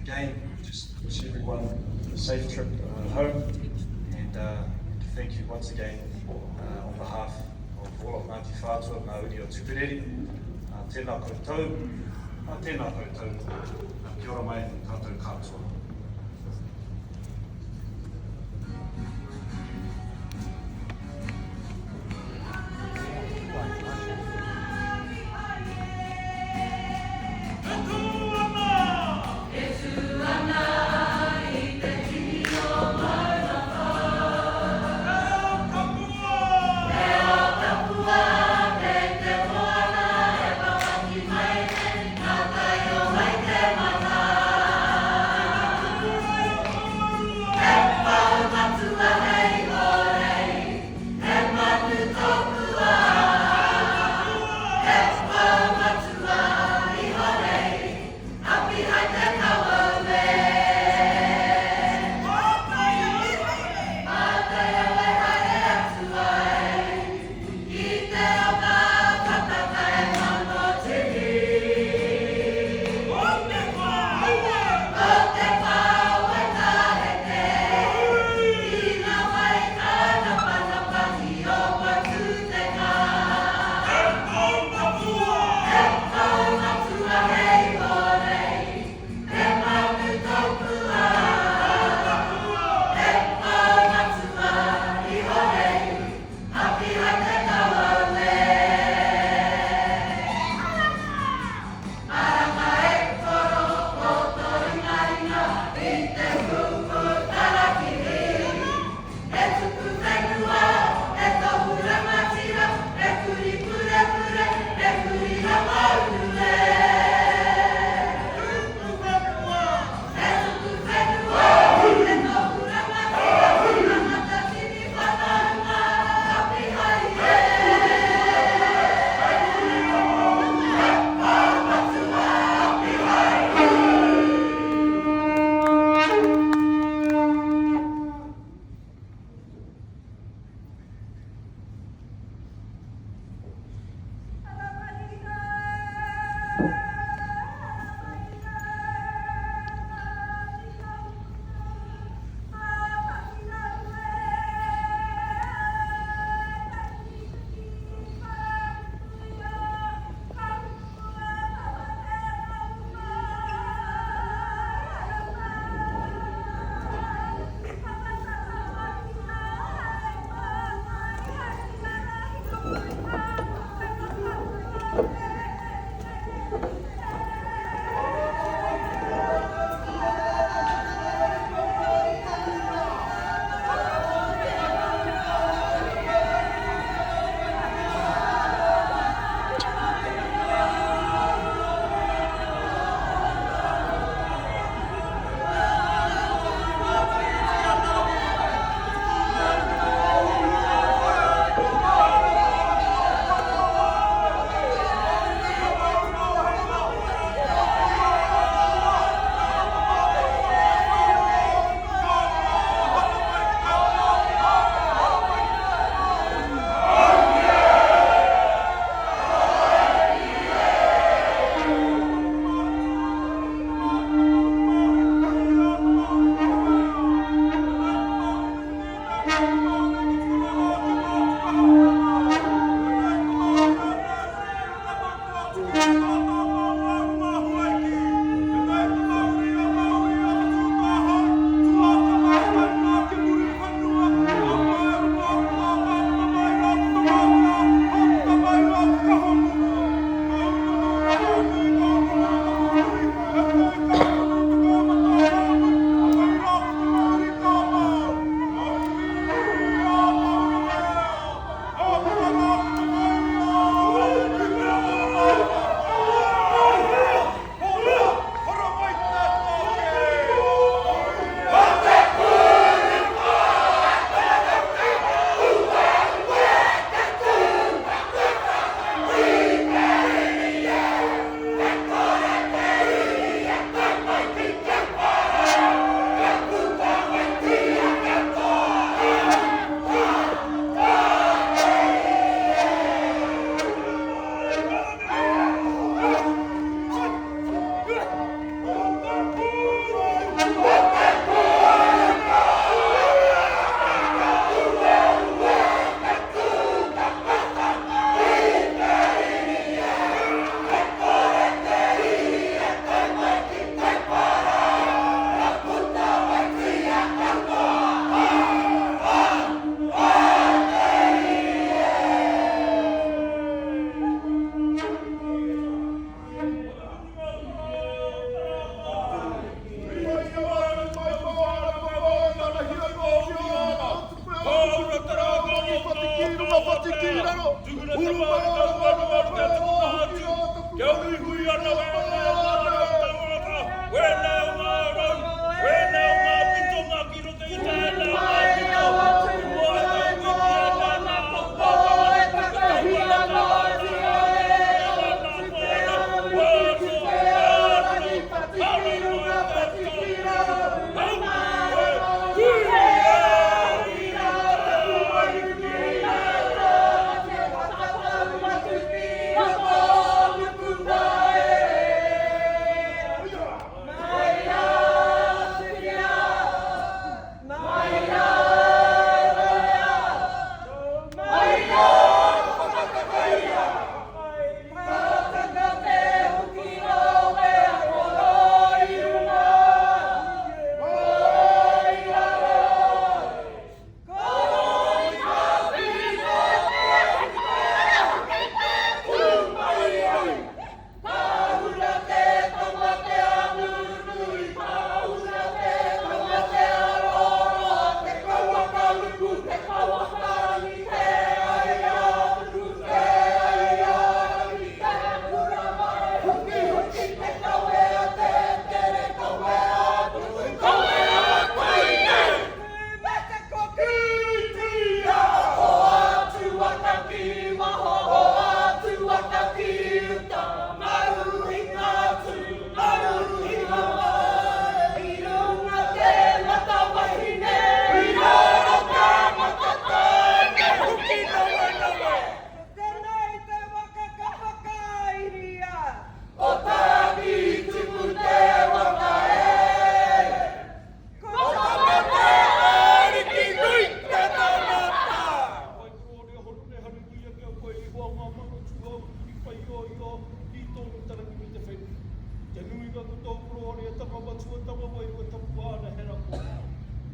Again, just wish everyone a safe trip uh, home and uh, to thank you once again uh, on behalf of all of Ngāti Whātua, Ngā Uri o Tuperiri. Uh, tēnā koutou, uh, tēnā koutou, uh, kia ora mai tātou katoa.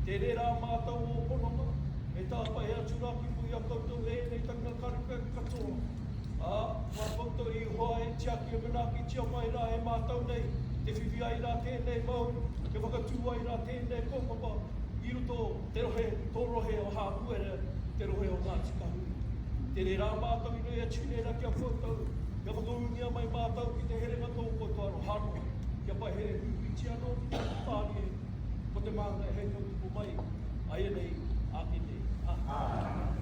Tēnei rā mātou ō pononga, e tāpae atu rā ki mua i a koutou ēnei tangata kareka katoa, ā, mā koutou i hoa e tiaki e manaakitia mai rā e mātou nei, te whiwhi ai rā tēnei mauri, te whakatū ai rā tēnei kaupapa i roto te rohe, tō rohe o Hāpuera, te rohe o Ngāti Kahungunu. Tēnei rā mātou i nui atu nei rā ki a koutou, kia whakaūngia mai mātou ki te herenga tō koutou aroha noa, kia paihere huihuitia anō ki te rangimārie, ko te māngai hei tautoko mai, āianei, āke nei. Āmine.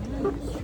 Tēnā koutou.